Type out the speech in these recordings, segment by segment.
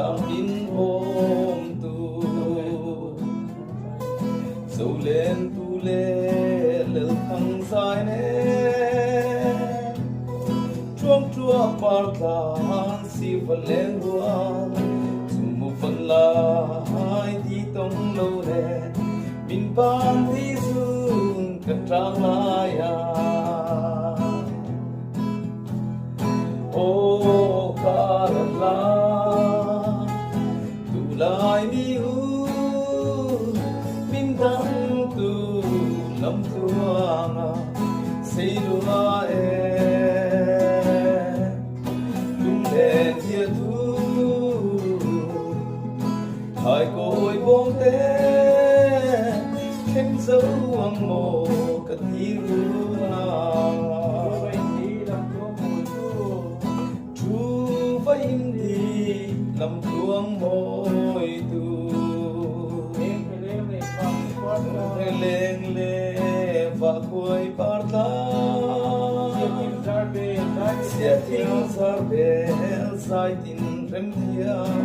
tlang min bawmtu. Zolen tu le lelthang zai nen, Ṭuangṭuak par tlan siva leng rual, Chungmu van lai ti tong lo nen, Min ban ti zun ka ṭang lai ah. Aw ka rat la, tu lai mi u, min dang tu lam tluang ah sei lua e. Lunglen thia thu, thai kawi bawng te, thleng zo ang maw ka ti run a. Thu va in ti lam tluang mawi tu. Leng le va khuai par tlang. Sia thing zar bel zai tin rem thiam.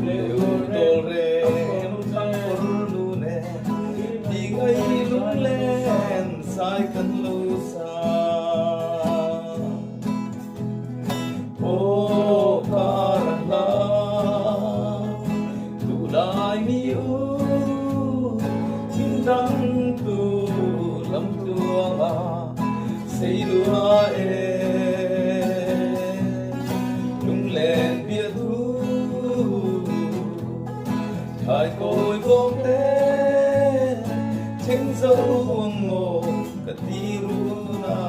Leu tol rem thang kor lu ne. Ti ngai lunglen sai kan lo sa. Aw karan la tu lai mi u min dang tu lam tluang ah sei lua e lunglen bia thu thai kawi bawm te theng zo ang maw ka ti run a.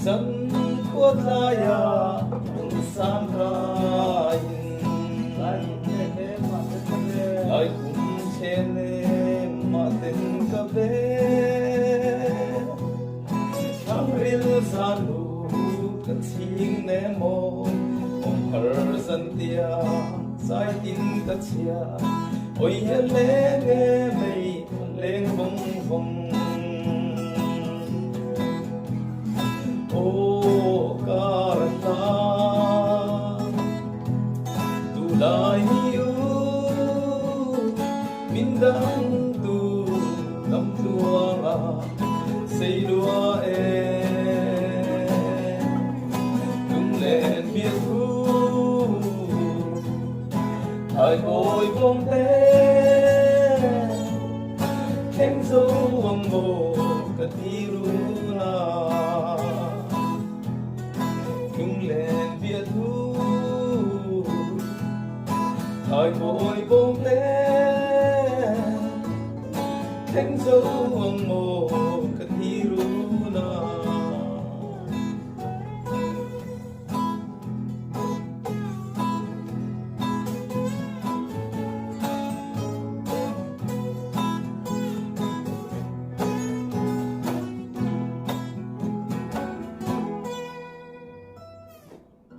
Zan khua tlai ah lungsang kai in Lai kum chen e mah ten ka ve Thangril zan lu ka ching ne maw Om har zan tia zai tin ka chia Oi he leng e mei leng vong vong Aw kar hla tu lai mi u min dang tu lam tluang ah sei lua e lunglen bia thu thai kawi bawm te Thleng zo ang maw ka ti run a, lunglen bia thu thai kawi bawm te. Thleng zo ang maw.